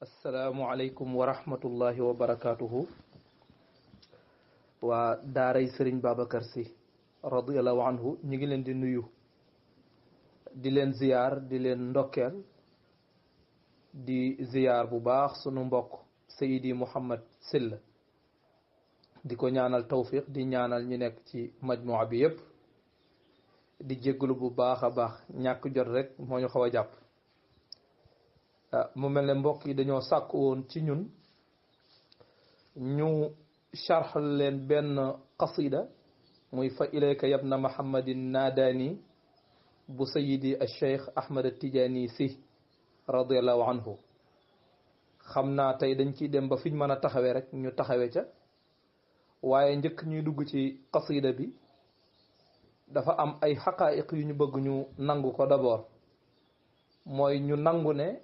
asalaamualeykum wa rahmatullahi wa barakaatuhu waa daaray sëriñ Babacar Sy radiallahu anhu ñu ngi leen di nuyu di leen ziyaar di leen ndokkeel di ziyaar bu baax sunu mbokk Seydi Mouhamed Sylla di ko ñaanal tawfiq di ñaanal ñi nekk ci majmua bi yépp di jégalu bu baax a baax ñàkk jot rek moo ñu xaw a jàpp mu mel ne mbokk yi dañoo sàkk woon ci ñun ñu sharx leen benn qasida muy fa ilayka yabna Muhammadin naadaani bu sayidi al cheikh Ahmad al Tijaani Sy radiallahu anhu xam naa tey dañ ciy dem ba fiñ mën a taxawee rek ñu taxawe ca waaye njëkk ñuy dugg ci qasida bi dafa am ay xaqaayiq yu ñu bëgg ñu nangu ko d'abord mooy ñu nangu ne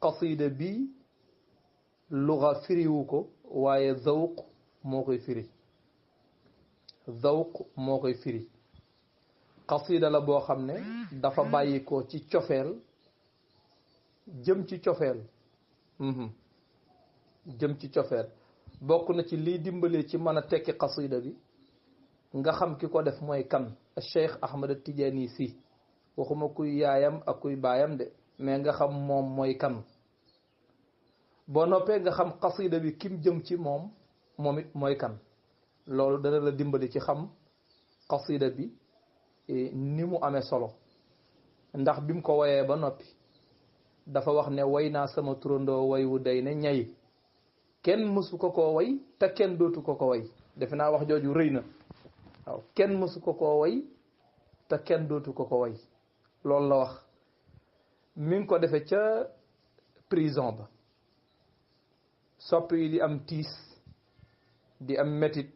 qasida bi luga firiwu ko waaye zawq moo koy firi zawq moo koy firi qasida la boo xam ne dafa bàyyi ko ci cofeel jëm ci cofeel jëm ci cofeel bokk na ci liy dimbalee ci mën a tekki qasida bi nga xam ki ko def mooy kan Cheikh Ahmad Tijaani Sy waxuma kuy yaayam ak kuy baayam de mais nga xam moom mooy kan boo noppee nga xam qasida bi kim jëm ci moom it mooy kan loolu dana la dimbali ci xam qasida bi ni mu amee solo ndax bi mu ko woyee ba noppi dafa wax ne way naa sama turandoo way wu day ne ñay kenn mësu ko koo way te kenn dootu ko ko way defe naa wax jooju rëy na waaw kenn mësu ko koo way te kenn dootu ko ko way loolu la wax mi ngi ko defee ca prison ba sopp yi di am tiis di am metit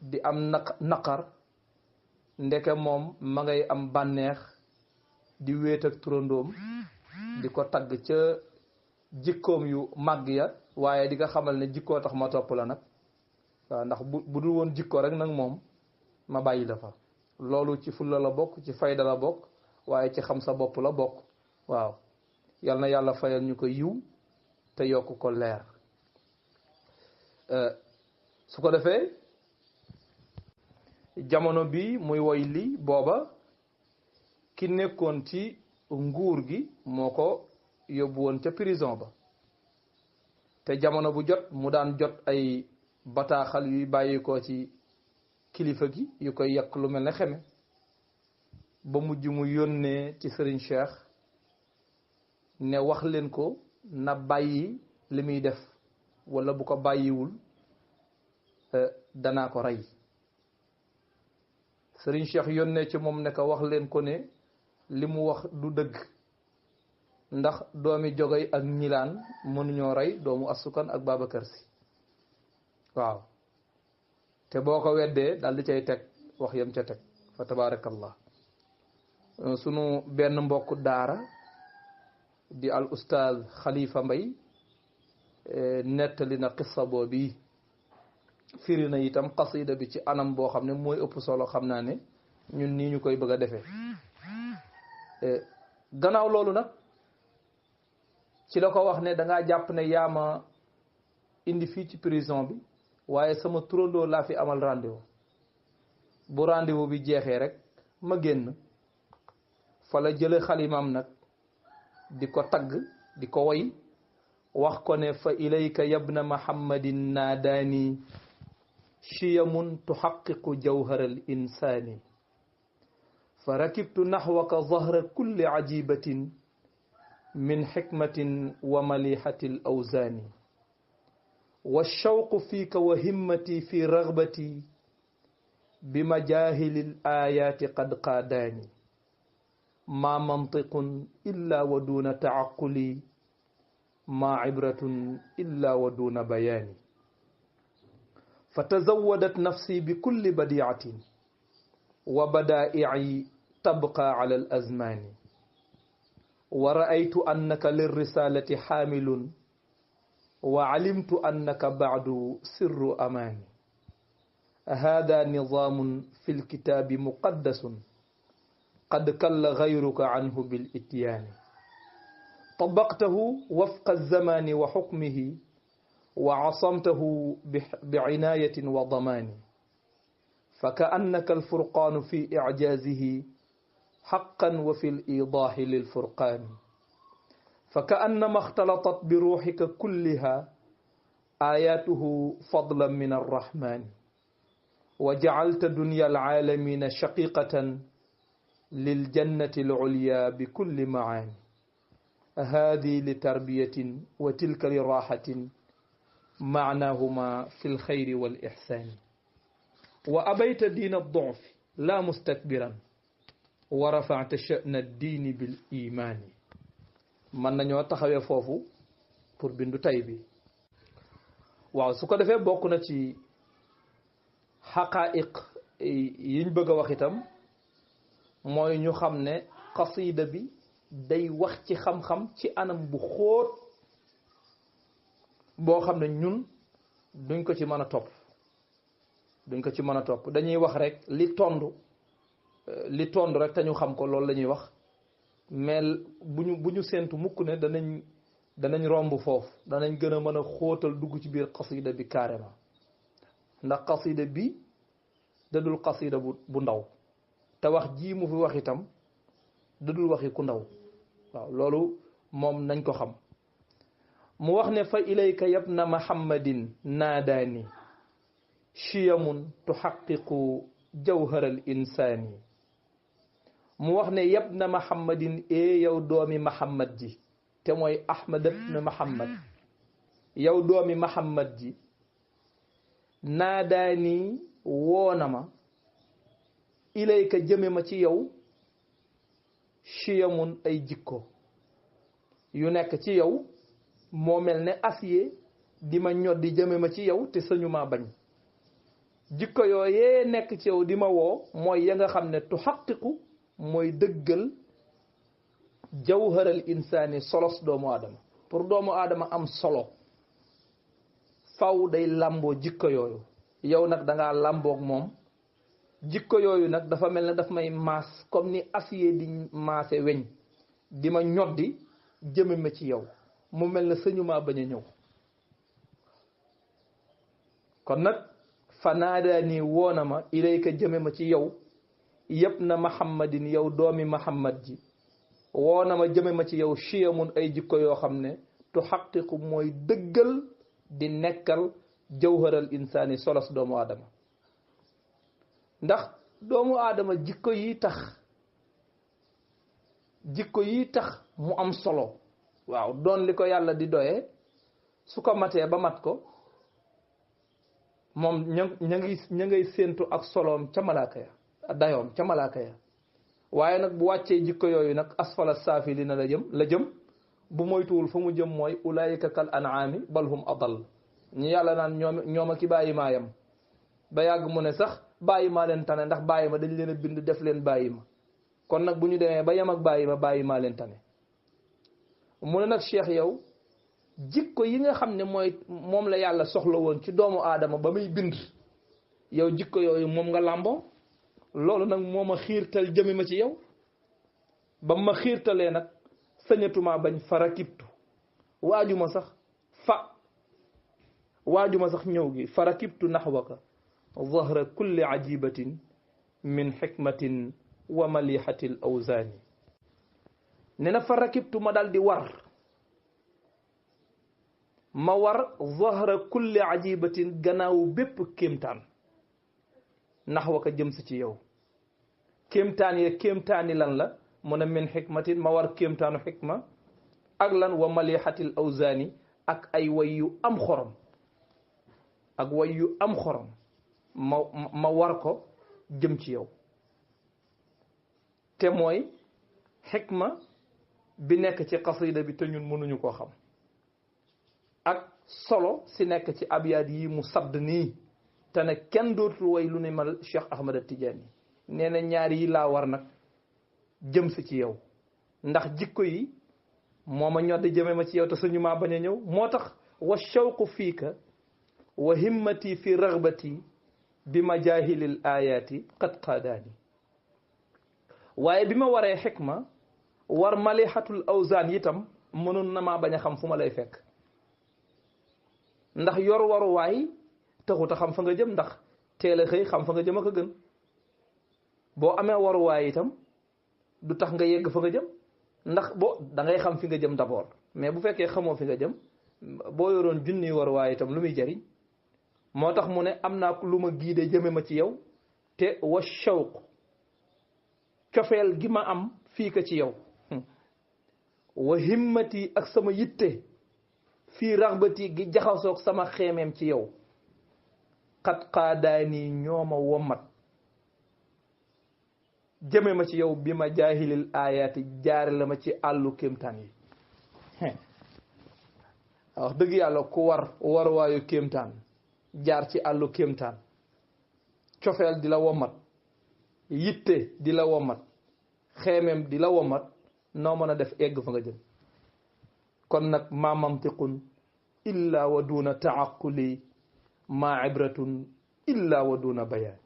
di am naqar ndeke moom ma ngay am bànneex di wéet ak turandoom di ko tagg ca jikkoom yu màgg ya waaye di nga xamal ne jikkoo tax ma topp la nag waaw ndax bu dul woon jikko rek nag moom ma bàyyi la fa loolu ci fulla la bokk ci fayda la bokk waaye ci xam sa bopp la bokk waaw yal na yàlla fayal ñu ko yiw te yokk ko leer su ko defee jamono bi muy woy li booba ki nekkoon ci nguur gi moo ko yóbbu woon ca prison ba te jamono bu jot mu daan jot ay bataaxal yuy bàyyi ko ci kilifa gi yu koy yàq lu mel ne xeme ba mujj mu yónnee ci Serigne Cheikh ne wax leen ko na bàyyi li muy def wala bu ko bàyyiwul danaa ko rey Serigne Cheikh yónnee ci moom ne ko wax leen ko ne li mu wax du dëgg ndax doomi Jogay ak ñilaan mënuñoo rey doomu Asukan ak Babacar Sy waaw te boo ko weddee daal di cay teg wax yam ca teg fa tabarakallah sunu benn mbokk daara di al ustaaz Khalifa Mbay nettali na qissa boobu firi na itam qasida bi ci anam boo xam ne mooy ëpp solo xam naa ne ñun nii ñu koy bëgg a defee gannaaw loolu nag ci la ko wax ne dangaa jàpp ne yaa ma indi fii ci prison bi waaye sama turandoo laa fi amal rendez-vous bu rendez-vous bi jeexee rek ma génn fa la jële xalimam nag di ko tagg di ko woy wax ko ne fa ilayka yabna Muhammadin naadaani chiyamun tuxaqiqu jawhara al insaani fa rakibtu naxwaka zahra kulli ajibatin min xikmatin wa malihati al awzaani والشوق فيك وهمتي في رغبتي بمجاهل الآيات قد قاداني ما منطق إلا ودون تعقلي ما عبرة إلا ودون بيان فتزودت نفسي بكل بديعة وبدائعي تبقى على الأزمان ورأيت أنك للرسالة حامل وعلمت أنك بعد سر أماني هذا نظام في الكتاب مقدس قد كل غيرك عنه بالإتيان طبقته وفق الزمان وحكمه وعصمته بعناية وضمان فكأنك الفرقان في إعجازه حقا وفي الإيضاح للفرقان فكأنما اختلطت بروحك كلها آياته فضلا من الرحمن وجعلت دنيا العالمين شقيقة للجنة العليا بكل معاني هذه لتربية وتلك لراحة معناهما في الخير والإحسان وأبيت دين الضعف لا مستكبرا ورفعت شأن الدين بالإيمان من nañoo taxawee foofu pour bindu tay bi waaw su ko defee bokk na ci xaqaa'iq yiñ bëgg a wax itam mooy ñu xam ne qasida bi day wax ci xam-xam ci anam bu xóot boo xam ne ñun duñ ko ci mën a topp dañuy wax rek li tondu rek te ñu xam ko loolu la ñuy wax mais bu ñu séentu mukk ne danañ romb foofu danañ gën a mën a xóotal dugg ci biir qasida bi carrément ndax qasida bi dadul qasida bu ndaw te wax ji mu fi wax itam dadul waxi ku ndaw waaw loolu moom nañ ko xam mu wax ne fa ilayka yabna muhammadin naadaani chiyamun tuxaqiqu jawharal insaani mu wax ne yabna muhammadin yow doomi muhammad ji te mooy ahmad ibn muhammad yow doomi muhammad ji naadaani woona ma ilayka jëme ma ci yow chiyamun ay jikko yu nekk ci yow moo mel ne acier di ma ñoddi jëme ma ci yow te sañu maa bañ jikko yooyee nekk ci yow di ma woo mooy ya nga xam ne tuxaqiqu mooy dëggal jawharal insaani solos doomu aadama pour doomu aadama am solo faw day làmboo jikko yooyu yow nag dangaa làmboog moom jikko yooyu nag dafa mel ne daf may maas comme ni acier di maase weñ di ma ñoddi jëme ma ci yow mu mel ne sëñu maa bañ a ñëw kon nag fanaadaa nii woona ma ilayka jëme ma ci yow yëpp na muhammadin yow doomi muhammad ji woona ma jëme ma ci yow chiyamun ay jikko yoo xam ne tuxaqiqu mooy dëggal di nekkal jawharal insaani solos doomu aadama ndax doomu aadama jikko yi tax mu am solo waaw doon li ko yàlla di doyee su ko matee ba mat ko moom ña ngay séentu ak soloom ca malaaka ya dayoom ca malaaka ya waaye nag bu wàccee jikko yooyu nag asfala saafilina la jëm bu moytuwul fa mu jëm mooy ulaayika kal an'aami bal hum adal ñi yàlla naan ñoom ki bàyyi maa yem ba yàgg mu ne sax bàyyi maa leen tane ndax bàyyi ma dañ leen a bind def leen bàyyi ma kon nag bu ñu demee ba yem ak bàyyi maa leen tane mu ne nag cheikh yow jikko yi nga xam ne moom la yàlla soxla woon ci doomu aadama ba muy bind yow jikko yooyu moom nga làmboo loolu nag moo ma xiirtal jëme ma ci yow ba ma xiirtalee nag sañatuma bañ farakibtu waajuma sax ñëw gi farakibtu naxwaka zahra kulli ajibatin min xikmatin wa malihatil awzaani ne na farakibtu ma dal di war zahra kulli ajibatin gannaaw bépp kéemtaan naxwaka jëm si ci yow kéemtaani lan la mu ne min xikmatin ma war kéemtaanu xikma ak lan wa malihatil awzaani ak ay way yu am xorom ma war ko jëm ci yow te mooy xikma bi nekk ci qasida bi te ñun mënuñu koo xam ak solo si nekk ci abyaat yi mu sadd nii te ne kenn dootul way lu ne mal Cheikh Ahmad Tidiane nee na ñaar yi laa war nag jëm si ci yow ndax jikko yi moo ma ñoddi jëme ma ci yow te suñu maa bañ a ñëw moo tax wa shawqu fiika wa himmati fi ragbati bi majahilil ayaati qad qaadaani waaye bi ma waree xikma war malihatul awzaan itam mënoon na maa bañ a xam fu ma lay fekk ndax yor waruwaay taxut a xam fa nga jëm ndax teel a xëy xam fa nga jëm ak a gën boo amee waruwaay itam du tax nga yegg fa nga jëm ndax da ngay xam fi nga jëm d'abord mais bu fekkee xamoo fi nga jëm boo yoroon junniy waruwaay itam lu muy jariñ moo tax mu ne am naa lu ma giide jëme ma ci yow te wa shawq cofeel gi ma am fii ka ci yow wa himmati ak sama yitte fii raxbati gi jaxasoog sama xeemeem ci yow xat qaadaani ñooma wommat jëme ma ci yow bi ma jaahilil aayaati jaare la ma ci àllu kéemtaan yi wax dëgg yàlla ku war waayu kéemtaan jaar ci àllu kéemtaan cofeel di la wommat yitte di la wommat xeemeem di la wommat noo mën a def egg fa nga jëm kon nag ma mantiqun illa wa duna taaquli ma ibratun illa wa duna bayaan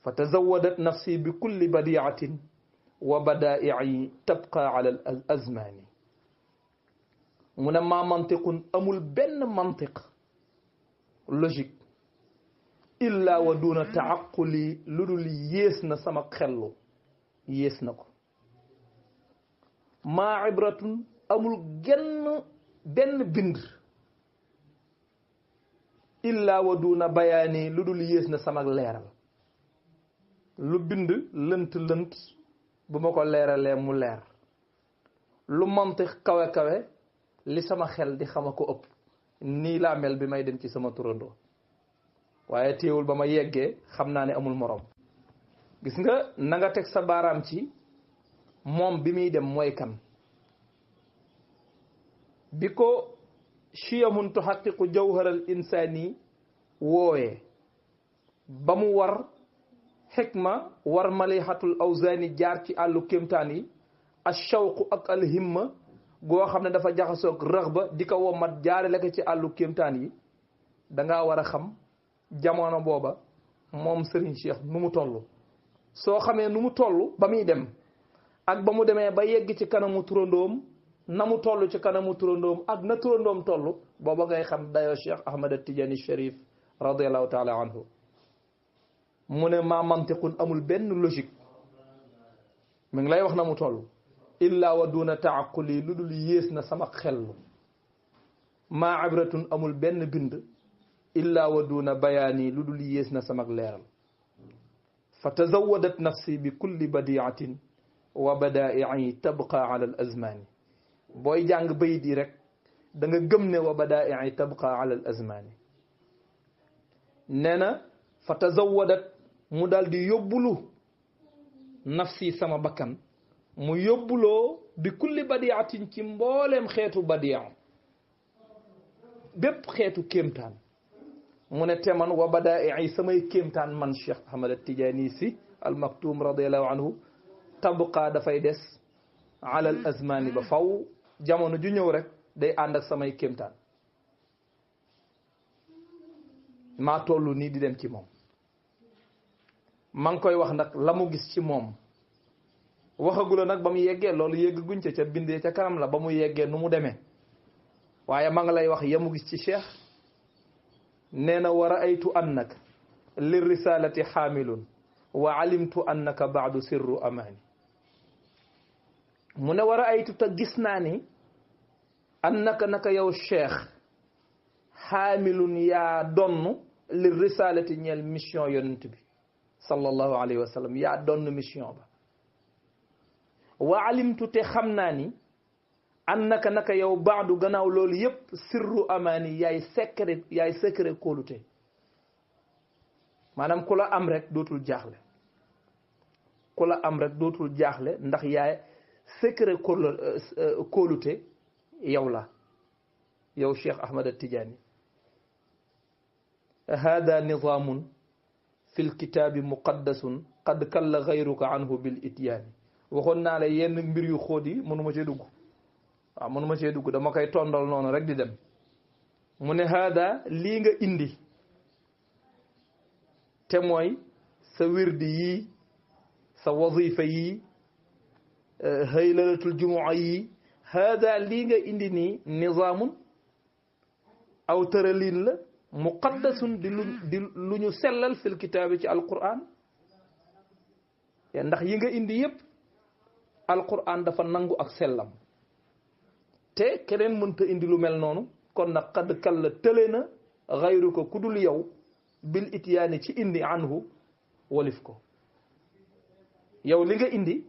fa tazawadat nafsi bi kulli badiatin wa badaa'i tabqa ala al azmani mu ne ma mantiqun amul benn mantiq logique illa wa duna taaquli lu dul yées na sama xellu yées na ko maa ibratun amul benn bind illa wa duna bayaani lu dul yées na sama leeral lu bind lënt bu ma ko leeralee mu leer lu mantiq kawe li sama xel di xama ko ëpp nii laa mel bi may dem ci sama turandoo waaye téewul ba ma yeggee xam naa ne amul moroom gis nga na nga teg sa baaraam ci moom bi muy dem mooy kan bi ko chiyamun tuhaqiqu jawharal insaani woowee ba mu war xikma war malihatul awzaani jaar ci àllu kéemtaan yi ashawqu ak alhimma goo xam ne dafa jaxasoog raxba di ko womat jaare la ko ci àllu kéemtaan yi dangaa war a xam jamono booba moom Serigne Cheikh nu mu toll soo xamee nu mu toll ba muy dem ak ba mu demee ba yegg ci kanamu turandoom na mu toll ci kanamu turandoom ak na turandoom toll booba ngay xam dayoo Cheikh Ahmad Tidiane Cherif radiallahu taala anhu mu ne ma mantiqun amul benn logique mi ngi lay wax na mu toll illa wa duna taaquli lu dul yées na sama xellu maa ibratun amul benn bind illa wa duna bayaani lu dul yées na sama leeral fa tazawadat nafsi bi kulli badiatin wa badaa'i tabqa ala al azmani booy jàng bayit yi rek da nga gëm ne wa badaa'i tabqa ala al azmani nee na fa tazawadat mu daal di yóbbulu nafsi sama bakkan mu yóbbuloo bi kulli badiatin ci mbooleem xeetu badia bépp xeetu kéemtaan mu ne teman wa badaa'i samay kéemtaan man Cheikh Ahmad Tidiane Sy al maktum radiallahu anhu tabqa dafay des ala al azmani ba faw jamono ju ñëw rek day ànd ak samay kéemtaan maa toll nii di dem ci moom maa ngi koy wax nag la mu gis ci moom waxagula nag ba mu yeggee loolu yegg guñ ca bindee ca kanam la ba mu yeggee nu mu demee waaye ma nga lay wax ya mu gis ci Cheikh nee na wa raaytu annaka li risalati xaamilun wa alimtu annaka baadu sirru amaani mu ne wa raaytu te gis naa ni annaka naka yow Cheikh xaamilun yaa donn li risalati ñeel mission yonent bi sallallahu alayhi wa sallam yaa donn mission ba wa alimtu te xam naa ni annaka naka yow baadu gannaaw loolu yépp sirru amaani yaay secret kóolute maanaam ku la am rek dootul jaaxle ku la am rek dootul jaaxle ndax yaay secret kóolute yow la yow Cheikh Ahmad Tidiane hada nizaamun fi lkitaabi muqaddasun qad kalla gayruka anhu bil ityaani waxoon naa la yenn mbir yu xóot yi mënuma cee dugg waaw mënuma cee dugg dama koy tondal noonu rek di dem mu ne hada lii nga indi te mooy sa wirdi yii sa wazifa yii haylalatul jumua yii hada lii nga indi nii nizaamun aw tëralin la muqaddasun di lu ñu sellal fil kitaabi ci alquran ndax yi nga indi yépp alquran dafa nangu ak sellam te keneen mënta indi lu mel noonu kon nag xadd kalla tële na xayru ko ku dul yow bil ityaani ci indi anhu walif ko yow li nga indi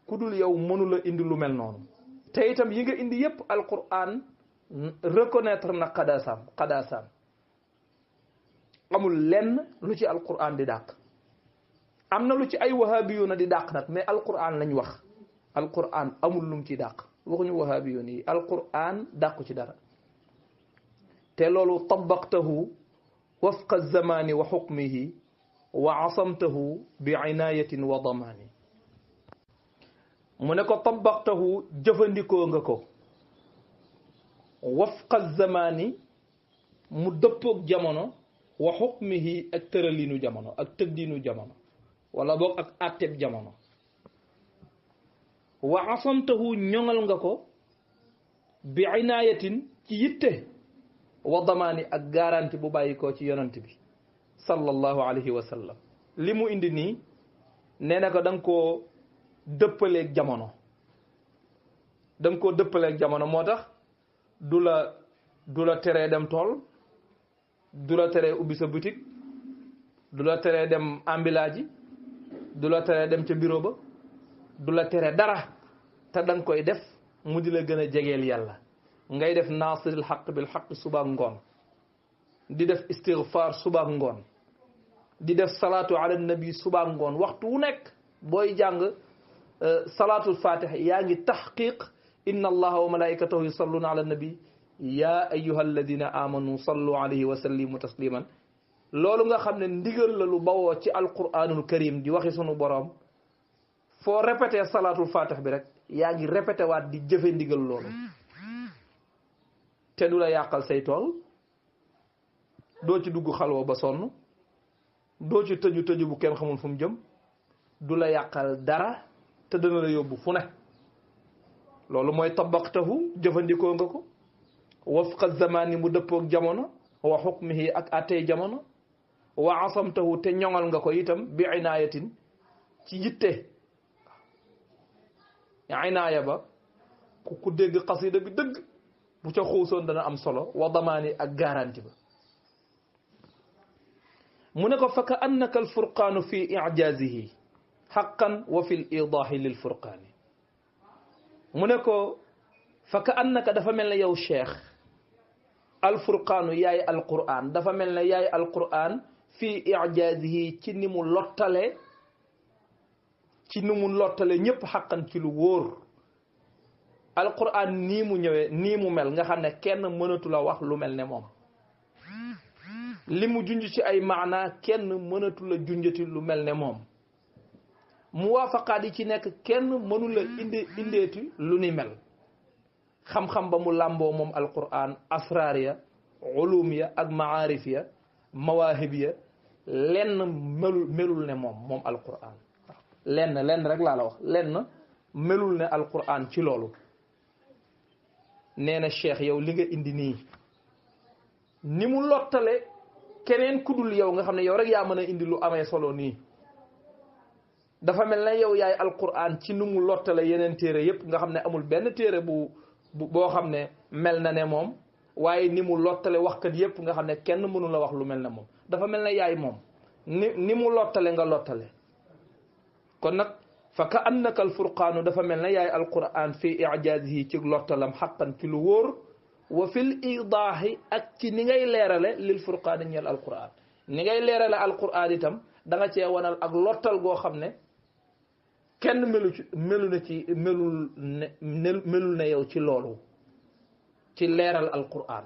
ku dul yow mënula indi lu mel noonu te itam yi nga indi yépp alquran reconnaître na xadaasaam amul lenn lu ci alquran di dàq am na lu ci ay wahabiyuna di dàq nag mais alquran lañ wax alquran amul lum ci dàq waxuñu wahabiyuna yi alquran dàqu ci dara te loolu tabaqtahu wafqa zamani wa xukmihi wa asamtahu bi inayatin wa damani mu ne ko tabaqtahu jëfandikoo nga ko wafqa zamani mu dëppoog jamono wa xukmihi ak tëralinu jamono ak tëddinu jamono wala boog ak atteb jamono wa asamtahu ñoŋal nga ko bi inayatin ci yitte wa damaani ak garanti bu bàyyi ko ci yonant bi sallallahu alayhi wa sallam li mu indi nii nee na ko da nga koo dëppaleeg jamono da nga koo dëppaleeg jamono moo tax du la teree dem tool du la teree ubbi sa boutique du la teree dem ambilaaji du la teree dem ca bureau ba du la tere dara te da nga koy def mu di la gën a jegeel yàlla ngay def naasiril xaq bil xaq suba ngoon di def istighfar suba ngoon di def salaatu ala nabi suba ngoon waxtu wu nekk booy jàng salaatul fatiha yaa ngi taxqiq inna allaha wa malaikatahu yusalluna ala nabi ya ayyuha alladina amanu sallu alayhi wa sallimu tasliman loolu nga xam ne ndigal la lu bawoo ci alquranul karim di waxi sunu boroom foo répété salaatul fatih bi rek yaa ngi répété waat di jëfe ndigal loolu te du la yàqal say tool doo ci dugg xalwa ba sonn doo ci tëju bu kenn xamul fu mu jëm du la yàqal dara te dana la yóbbu fu ne loolu mooy tabaqtahu jëfandikoo nga ko wafqa zamani mu dëppoog jamono wa xukmihi ak attey jamono wa asamtahu te ñoŋal nga ko itam bi inayatin ci yitte inaaya ba ku dégg xasida bi dëgg bu ca xuusoon dana am solo wa damaani ak garanti ba mu ne ko fa ka annaka alfurqaanu fi ijazihi xaqan wa fi l idaahi lil furqaani mu ne ko fa ka annaka dafa mel ne yow cheikh alfurqaanu yaay alquran dafa mel ne yaay alquran fi ijazihi ci ni mu lottale ñëpp xaqan ci lu wóor alquran nii mu ñëwee nii mu mel nga xam ne kenn mënatu la wax lu mel ne moom li mu junj ci ay maana kenn mënatu la junjati lu mel ne moom muwaafaqaat yi ci nekk kenn mënu la indeeti lu ni mel xam-xam ba mu làmboo moom alquran asraar ya ulum ya ak maarif ya mawaahib ya lenn melul ne moom alquran lenn rek laa la wax lenn melul ne alquran ci loolu nee na cheikh yow li nga indi nii ni mu lottale keneen ku dul yow nga xam ne yow rek yaa mën a indi lu amee solo nii dafa mel ne yow yaay alquran ci nu mu lottale yeneen téere yépp nga xam ne amul benn téere boo xam ne mel na ne moom waaye ni mu lottale waxkat yépp nga xam ne kenn mënu la wax lu mel ne moom dafa mel ne yaay moom ni mu lottale nga lottale kon nag fa ka annaka alfurqaanu dafa mel ne yaay alquran fi ijazihi ci lottalam xaqan ci lu wóor wa fil idaahi ak ci ni ngay leerale lil furqaani ñeel alquran ni ngay leerale alquran itam da nga cee wanal ak lottal goo xam ne kenn melul ne yow ci loolu ci leeral alquran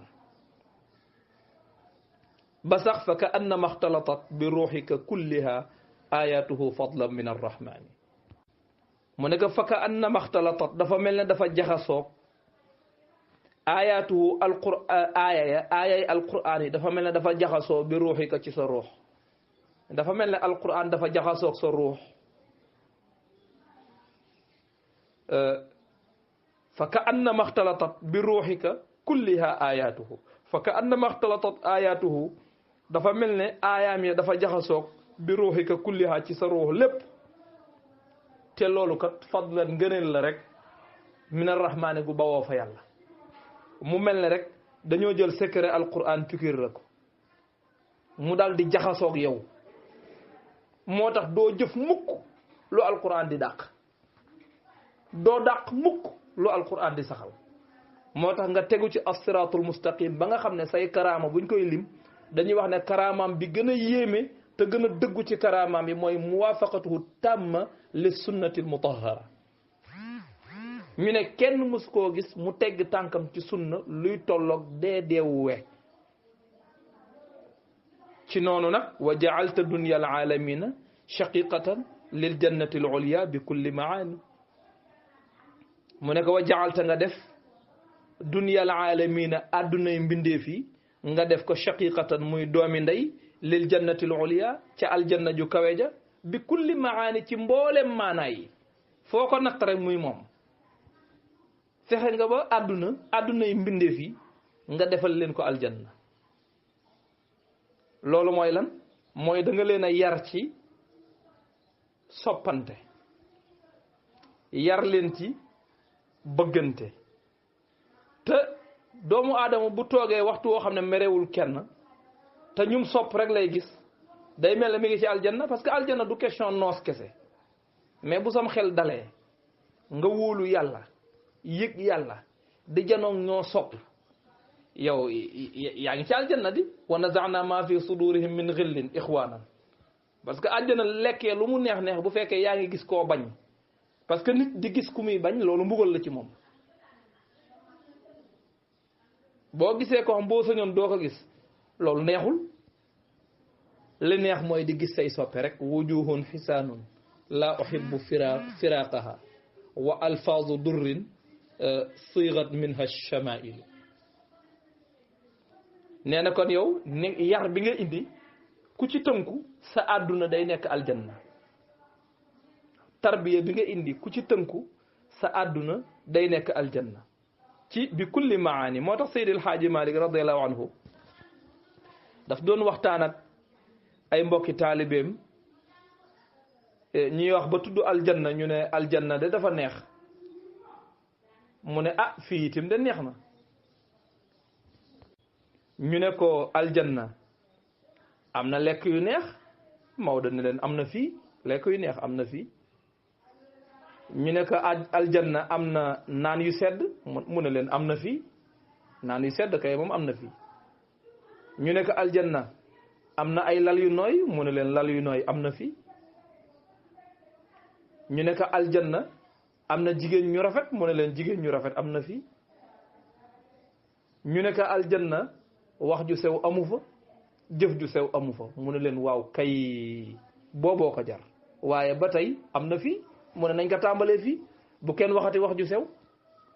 ba sax fa ka annama ixtalatat bi ruuxika kulliha ayatuhu fadlan min arrahmani mu ne ko fa ka annama ixtalatat dafa mel ne dafa jaxasoog ayatuhu alquran aayay alquran yi dafa mel ne dafa jaxasoo bi ruuxika ci sa ruux dafa mel ne alquran dafa jaxasoog sa ruux fa ka annama ixtalatat bi ruuxika kulliha ayatuhu fa ka annama ixtalatat ayatuhu dafa mel ne aayaam ya dafa jaxasoog bi ruuxika kulliha ci sa ruux lépp te loolu kat fadlan ngëneel la rek min arrahmaani gu bawoo fa yàlla mu mel ne rek dañoo jël secret alquran pikir la ko mu daal di jaxasoog yow moo tax doo jëf mukk lu alquran di dàq doo dàq mukk lu alquran di saxal moo tax nga tegu ci as-siraatul mustaqim ba nga xam ne say karaama buñ koy lim dañuy wax ne karaamaam bi gën a yéeme te gën a dëggu ci karaamaam yi mooy muwaafaqatuhu tamma li sunnatil mutahhara ñu ne kenn mësu koo gis mu tegg tànkam ci sunna luy tolloog deewuwe ci noonu nag wa ja'alta dunya al alamina shaqiqatan lil jannati al ulya bi kulli maani mu ne ko wa ja'alta nga def dunya al alamina addunay mbindeef yi nga def ko shaqiqatan muy doomi ndey lil jannati al ulya ca aljanna ju kawe ja bi kulli maani ci mboolem maanaa yi foo ko natt rek muy moom fexe nga ba addunay mbindeef yi nga defal leen ko aljanna loolu mooy lan mooy da nga leen a yar ci soppante yar leen ci bëggante te doomu aadama bu toogee waxtu woo xam ne merewul kenn te ñum sopp rek lay gis day mel ne mi ngi ci aljanna parce que aljanna du question noos kese mais bu sam xel dalee nga wóolu yàlla yëg yàlla di janoog ñoo sopp yow yaa ngi ci aljanna di wa naza'na ma fi sudurihim min ghillin ikhwanan parce que aljanna lekkee lu mu neex neex bu fekkee yaa ngi gis koo bañ parce que nit di gis ku muy bañ loolu mbugal la ci moom boo gisee ko xam boo sañoon doo ko gis loolu neexul li neex mooy di gis say soppe rek wujuhun hisanun la uhibbu firaqaha wa alfazu durrin sigat minha shama'il nee na kon yow ni yar bi nga indi ku ci tënku sa àdduna day nekk aljanna tarbiya bi nga indi ku ci tënku sa àdduna day nekk aljanna ci bi kulli maani moo tax Seydi El Hadji Malick radiyallahu anhu daf doon waxtaan ak ay mbokki taalibeem ñuy wax ba tudd aljanna ñu ne aljanna de dafa neex mu ne ah fii itam de neex na ñu ne ko aljanna am na lekk yu neex Maodo ne leen am na fii lekk yu neex am na fii ñu ne ko aljanna am na naan yu sedd mu ne leen am na fii naan yu sedd kay moom am na fii ñu ne ko aljanna am na ay lal yu nooy mu ne leen lal yu nooy am na fii ñu ne ko aljanna am na jigéen ñu rafet mu ne leen jigéen ñu rafet am na fii ñu ne ko aljanna wax ju sew amu fa jëf ju sew amu fa mu ne leen waaw kay booboo ko jar waaye ba tey am na fii mu ne nañ ko tàmbalee fii bu kenn waxati wax ju sew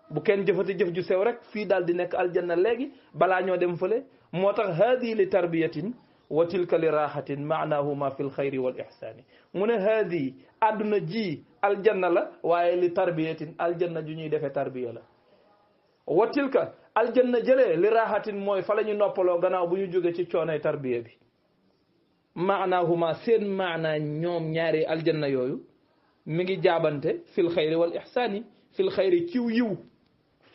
bu kenn jëfati jëf ju sew rek fii daal di nekk aljanna léegi balaa ñoo dem fële moo tax haadi li tarbiyatin wa tilka li raxatin maanahuma fi lxayri wal ixsaani mu ne haadi àdduna ji aljanna la waaye li tarbiyatin aljanna ju ñuy defee tarbiya la wa tilka aljanna jëlee li raxatin mooy fa la ñu noppaloo gannaaw bu ñu jóge ci coonay tarbiya bi maanahuma seen maanaa ñoom ñaari aljanna yooyu mi ngi jaabante fil xayri wal ixsaani fil xayri ciw yiw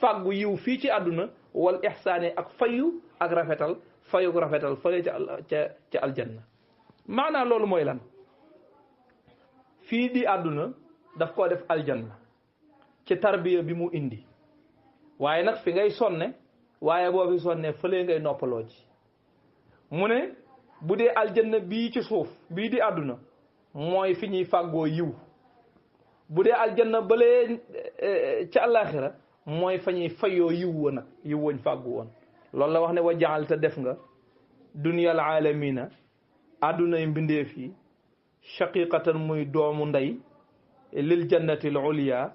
fàggu yiw fii ci àdduna wal ixsaani ak fayu ak rafetal fayuk rafetal fële ca aljanna maanaa loolu mooy lan fii di àdduna daf koo def aljanna ci tarbiya bi mu indi waaye nag fi ngay sonne waaye boo fi sonne fële ngay noppaloo ji mu ne bu dee aljanna bii ci suuf bii di àdduna mooy fi ñuy fàggoo yiw bu dee aljanna balee ca àllaaxira mooy fa ñuy fayoo yiw wa nag yiw wañ fàggu woon loolu la wax ne wa jaalta def nga dunyal aalamina àddunay mbindeef yi shaqiqatan muy doomu ndey lil jannati al ulya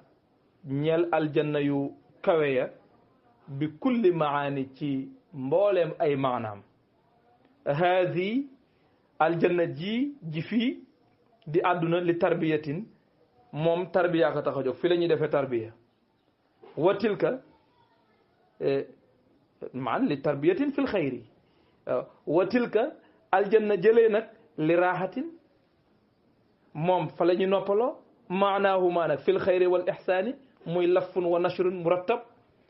ñeel aljanna yu kawe ya bi kulli maani ci mbooleem ay maanaam haadi aljanna ji fii di àdduna li tarbiyatin moom tarbiya ko tax a jóg fi la ñuy defee tarbiya wa tilka maan li tarbiyatin fil xayri wa tilka aljanna jëlee nag li raaxatin moom fa la ñu noppaloo maanaahuma nag fil xayri wal ixsaani muy lafun wa nashrun murattab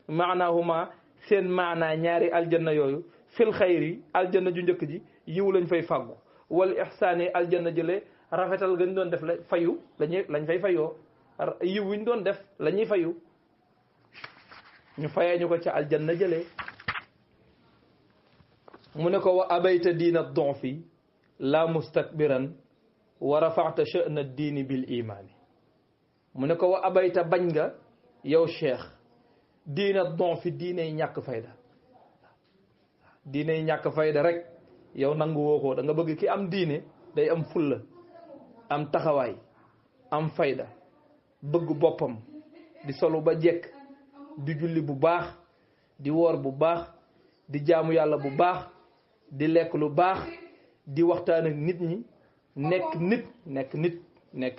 maanaahuma seen maanaa ñaari aljanna yooyu fil xayri aljanna ju njëkk ji yiw lañ fay fàggu wal ixsaani aljanna jëlee rafetal gañ doon def la fayu lañ fay fayoo yiw wiñ doon def la ñuy fayu ñu fayee ñu ko ca aljanna jëlee mu ne ko wa abayta diina donfi la mustakbiran wa rafata sha'na diini bil imaani mu ne ko wa abayta bañ nga yow cheikh diina donfi diiney ñàkk fayda diiney ñàkk fayda rek yow nangu woo ko da nga bëgg ki am diine day am fulla am taxawaay am fayda bëgg boppam di solu ba jekk di julli bu baax di woor bu baax di jaamu yàlla bu baax di lekk lu baax di waxtaan ak nit ñi nekk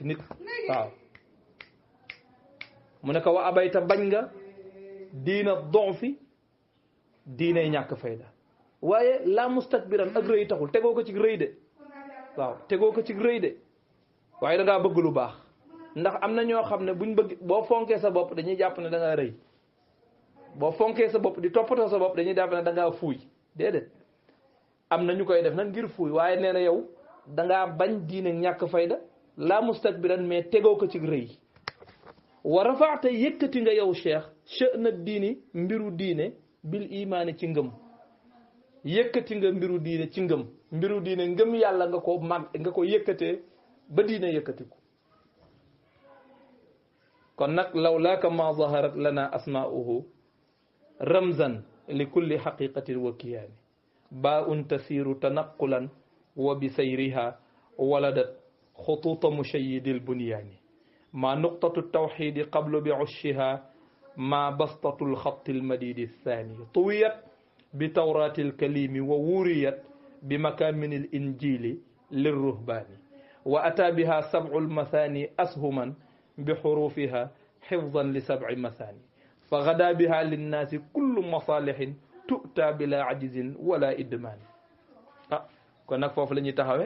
nit waaw mu ne ko wa abayta bañ nga diina donfi diinay ñàkk fayda waaye la mustakbiran ak rëy taxul tegoo ko ci rëy de waaw tegoo ko ci rëy de waaye da ngaa bëgg lu baax ndax am na ñoo xam ne buñ bëgg boo fonkee sa bopp dañuy jàpp ne da ngaa rëy boo fonkee sa bopp di toppatoo sa bopp dañuy jàpp ne da ngaa fuuy déedéet am na ñu koy def nag ngir fuuy waaye nee na yow da ngaa bañ diine ñàkk fayda la mustakbiran mais tegoo ko ci rëy wa rafaata yëkkati nga yow cheikh sha'na diini mbiru diine bil imaani ci ngëm yëkkati nga mbiru diine ci ngëm mbiru diine ngëm yàlla nga ko yëkkatee ba diine yëkkatiku kon nag lawlaaka ma zaharat lana asmaa'uhu ramzan li kulli haqiqatin wa kiyaani baa un tasiiru tanaqulan wa bi sayriha waladat xutuuta mushayyidil bunyaani ma nuqtatu tawxiidi qablu bi ushiha ma bastatu lxatti lmadidi thani tuwiyat bi tawraati lkalimi wa wuriyat bi makaamini linjili lirruhbaani wa ataa biha sabcu lmathani ashuman bi xurufiha xifdan li sabci mathani fa gada biha linnaasi kullu masalixin tu'ta bila ajizin wala idmaani kon nag foofu la ñuy taxawe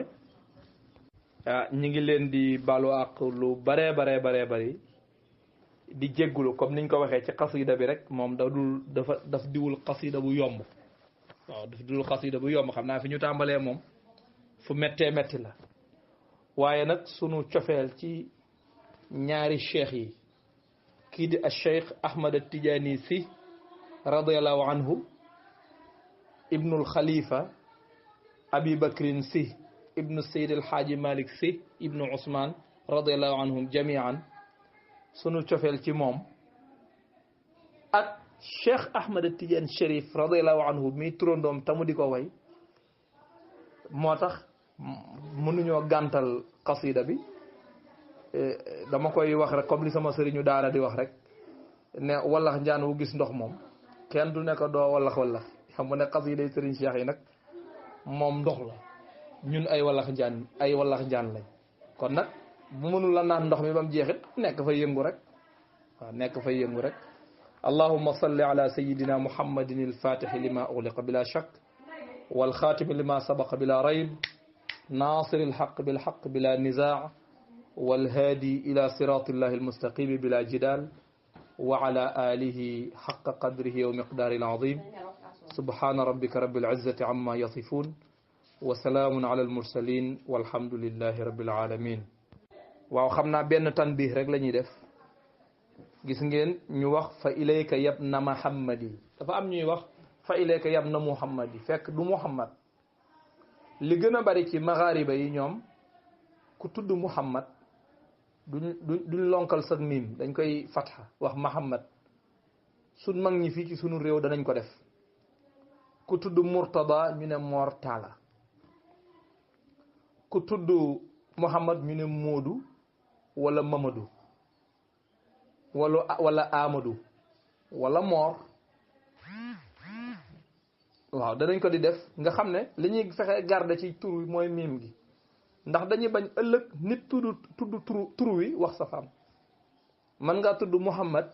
ñi ngi leen di balu ak lu baree bari di jéggulu comme niñ ko waxee ci xasida bi rek moom daf diwul xasida bu yomb waaw daf diwul xasida bu yomb xam naa fi ñu tàmbalee moom fu méttee métti la waaye nag sunu cofeel ci ñaari cheikh yi kii di al cheikh Ahmad al Tijaani si radiallahu anhu ibnul xalifa abi bakrin si ibnu Seyd El Hadji Malick si ibnu Ousmane radiallahu anhum jamian sunu cofeel ci moom ak Cheikh Ahmed Tidiane Chérif radiallahu anhu mi turandoom tamu di ko way moo tax mënuñoo gàntal qasida bi dama koy wax rek comme li sama sëriñu daara di wax rek ne wallax njaan wu gis ndox moom kenn du ne ko doo wallax xam nga ne qasida yi sëriñ Cheikh yi nag moom ndox la ñun ay wallax njaan lañ kon nag bu mënul la naan ndox mi ba mu jeexit nekk fa yëngu rek waaw nekk fa yëngu rek allahumma salli ala sayidina muhammadin alfatixi lima ugliqa bila shak walxaatimi lima sabaqa bila rayb nasir alxaq bilxaq bila nizaa walhaadi ila sirati illahi almustaqimi bila jidal wa ala alihi xaqa qadrihi wa miqdaari alazim subhana rabbika rabbil izzati amma yasifun wa salaamun ala almursalin walhamdulillahi rabbil alamin waaw xam naa benn tanbih rek la ñuy def gis ngeen ñu wax fa ilayka yabna muhammadi dafa am ñuy wax fa ilayka yabna muhammadi fekk du muhammad li gën a bari ci maghariba yi ñoom ku tudd muhammad duñ lonkal sa miim dañ koy fatha wax muhammad sun mag ñi fii ci sunu réew danañ ko def ku tudd murtada ñu ne mortala ku tudd muhammad ñu ne moodu wala mamadou wala amadou wala moor waaw danañ ko di def nga xam ne li ñuy fexe garder ci tur wi mooy miim gi ndax dañuy bañ ëllëg nit tudd tur wi wax sa fam man ngaa tudd muhammad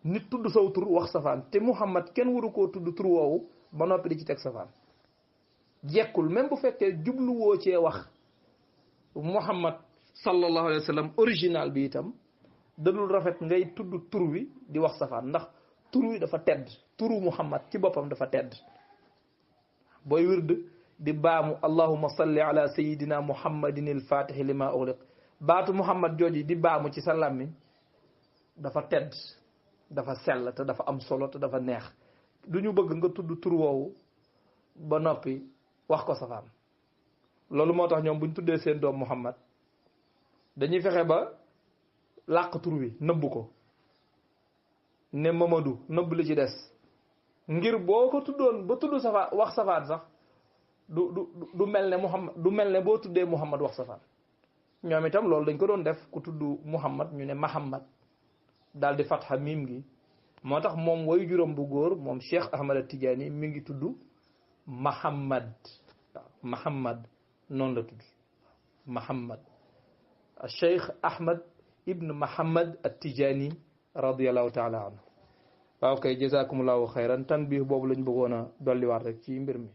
nit tudd saw tur wax safaan te Muhammad kenn waru koo tudd tur woowu ba noppi di ci teg safaan jekkul même bu fekkee jubluwoo cee wax Muhammad sallallahu alayhi wa sallam original bi itam dadul rafet ngay tudd tur wi di wax safaan ndax tur wi dafa tedd turu Muhammad ci boppam dafa tedd booy wird di baamu allahumma salli ala sayidina muhammadin il fatihi lima ughliq baatu Muhammad jooji di baamu ci sa làmmiñ dafa tedd dafa sell te dafa am solo te dafa neex du ñu bëgg nga tudd tur woowu ba noppi wax ko safaan loolu moo tax ñoom bu ñu tuddee seen doom Muhammad dañuy fexe ba làq tur wi nëbb ko ne Mamadou nëbb li ci des ngir boo ko tuddoon ba tudd safaan wax safaan sax du mel ne Muhammad du mel ne boo tuddee Muhammad wax safaan ñoom itam loolu dañ ko doon def ku tudd Muhammad ñu ne Mahammad daal di fatxa miim gi moo tax moom way juróom bu góor moom Cheikh Ahmad Tidiane mi ngi tudd Mahammad waaw Mahammad noonu la tudd Mahammad Cheikh Ahmad ibn Mahammad Tidiane radiyallahu taala anhu waaw kay jazakumullahu xayran tanbih boobu lañ bëggoon a dolliwaat rek ci mbir mi